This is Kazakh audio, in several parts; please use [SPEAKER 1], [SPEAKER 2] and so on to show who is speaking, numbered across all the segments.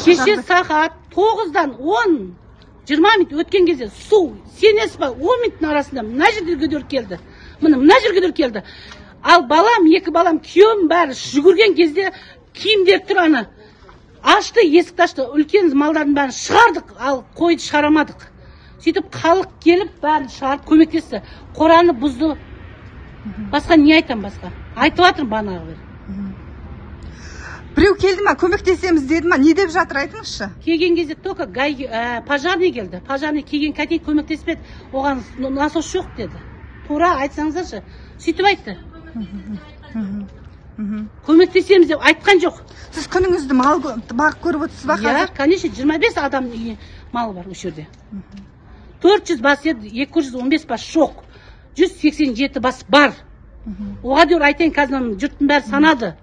[SPEAKER 1] Кеше сағат 9-дан 10-20 минут өткен кезде су, сенесіз ба, 10 минуттың арасында мына жерге дейін келді. Міне мына жерге дейін келді. Ал балам, екі балам, күйеуім бәрі жүгірген кезде киімдер тұр ана. Ашты, есікті ашты, үлкен малдардың бәрін шығардық, ал қойды шығарамадық. Сөйтіп халық келіп бәрін шығарып көмектесті. Қораны бұзды. Басқа не айтам басқа? Айтып жатырмын бағанағы бері.
[SPEAKER 2] Біреу келді ма, көмектесеміз деді ма, не деп жатыр айтыңызшы?
[SPEAKER 1] Келген кезде только пожарный келді. Пожарный келген кәтей көмектеспеді. Оған насос жоқ деді. Тура айтсаңыздаршы. Сөйтіп айтты. Көмектесеміз деп айтқан жоқ.
[SPEAKER 2] Сіз күніңізді мал бағып көріп отырсыз ба қазір?
[SPEAKER 1] Иә, конечно, 25 адам үйіне мал бар осы жерде. 400 бас еді, 215 бас жоқ. 187 бас бар. Оға дейін айтайын, қазір жұрттың бәрі санады.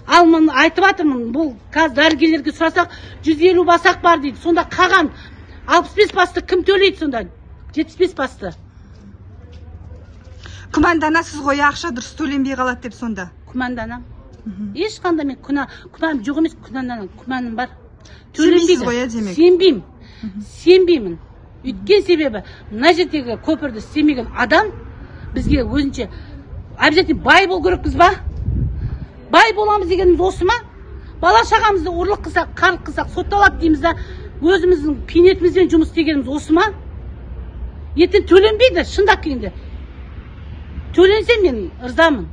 [SPEAKER 1] Ал мен айтып жатырмын, бұл қазір дәрігерлерге сұрасақ, 150 басақ бар дейді. Сонда қалған 65 басты кім төлейді сонда? 75 басты.
[SPEAKER 2] Күмәнданасыз ғой, ақша дұрыс төленбей қалады деп сонда?
[SPEAKER 1] Күмәнданам. Ешқандай мен күмәнім жоқ емес, күмәнданам, күмәнім бар.
[SPEAKER 2] Сенбейсіз ғой, демек?
[SPEAKER 1] Сенбеймін. Сенбеймін. Өйткен себебі мына жердегі көпірді істемеген адам бізге өзінше обязательно бай болу керекпіз ба? Бай боламыз дегеніміз осы ма? Бала шағамызды ұрлық қылсақ, қарлық қылсақ, сотталады дейміз да, өзіміздің пейнетімізбен жұмыс істегеніміз осы ма? Ертең төленбейді, шындап келгенде. Төленсе мен ырзамын.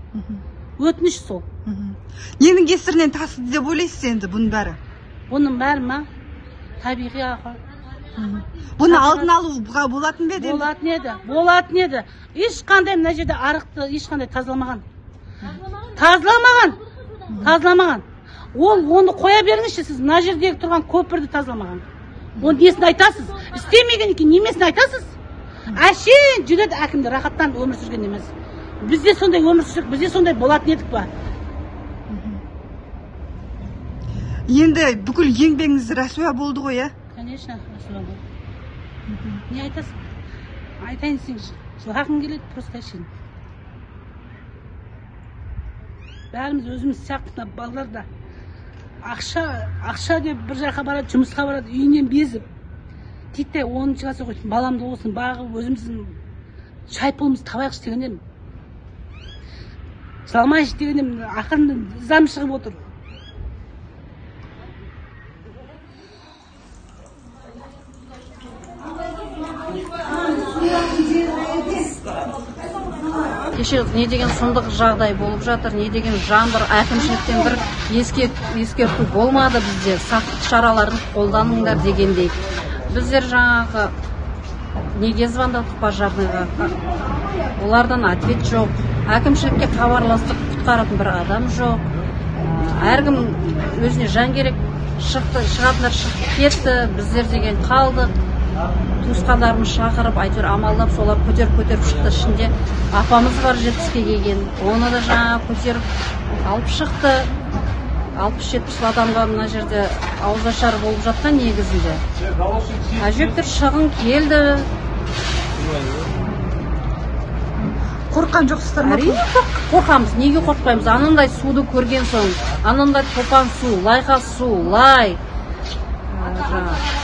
[SPEAKER 1] Өтініш сол.
[SPEAKER 2] Ненің кесірінен тасыды деп ойлайсыз енді бұның бәрі?
[SPEAKER 1] Бұның бәрі ма? Табиғи апат.
[SPEAKER 2] Бұны алдын алуға болатын ба еді?
[SPEAKER 1] Болатын еді, болатын еді. Ешқандай мына жерде арықты ешқандай тазаламаған. Тазаламаған. Тазаламаған. Ол оны қоя беріңізші, сіз мына жердегі тұрған көпірді тазаламаған. Оның несін айтасыз? Істемеген екен, немесін айтасыз? Әшейін жүреді әкімдер, рахаттанып өмір сүрген емес. Бізде сондай өмір сүрсек, бізде сондай болатын едік па?
[SPEAKER 2] Енді бүкіл еңбегіңіз рәсуа болды ғой, ә?
[SPEAKER 1] Конечно, рәсуа болды. Не айтасың? Айтайын десең, жылағың келеді, просто әшейін. Бәріміз өзіміз сияқты мына балалар да ақша деп бір жаққа барады, жұмысқа барады, үйінен безіп. Титтей 10-шы класс оқитын баламды болсын бағып, өзіміздің шай пұлымызды табайықшы деген едім. Жыламайыншы деген едім, ақырында ызам шығып отыр.
[SPEAKER 3] Кеше не деген сұмдық жағдай болып жатыр, не деген жаңбыр, әкімшіліктен бір ескерту болмады бізде, сақтық шараларын қолданыңдар дегендей. Біздер жаңағы неге звондадық пожарныйға, олардан ответ жоқ, әкімшілікке хабарластық, құтқаратын бір адам жоқ. Әркім өзіне жан керек, шықты, шығатындар шығып кетті, біздер деген қалдық. Туысқандарымыз шақырып, әйтеуір амалдап, солар көтеріп шықты. Ішінде апамыз бар 70-ке келген, оны да жаңа көтеріп алып шықты. 60-70 адамға мына жерде ауызашар болып жатқан негізінде. Әжептәуір шығын келді.
[SPEAKER 2] Қорыққан жоқсыздар ма?
[SPEAKER 3] Әрине қорқамыз. Неге қорықпаймыз? Анандай суды көрген соң, анандай топан су, лайқа су, лай.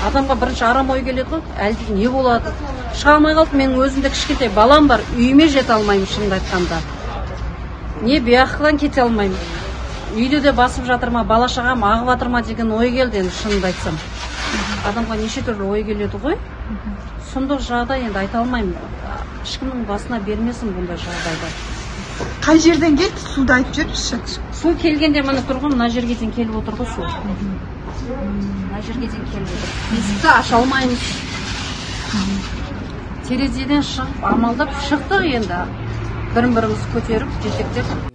[SPEAKER 3] Адамға бірінші арам ой келеді ғой, әлде не болады? Шыға алмай қалдым, менің өзімде кішкентай балам бар, үйіме жете алмаймын шынымды айтқанда. Не бұяқтан кете алмаймын. Үйде де басып жатыр ма, бала шағам ағып жатыр ма деген ой келді енді шынымды айтсам. Адамға неше түрлі ой келеді ғой. Сұмдық жағдай енді айта алмаймын. Ешкімнің басына бермесін бұндай жағдайды.
[SPEAKER 2] Қай жерден келді? Суды айтып жіберіңізші.
[SPEAKER 3] Су келгенде міне тұр ғой, мына жерге дейін келіп отыр ғой су. Мына жерге дейін келіп отыр. Есікті аша алмаймыз. Терезеден шығып, амалдап шықтық енді. Бірін-біріміз көтеріп, жетектеп.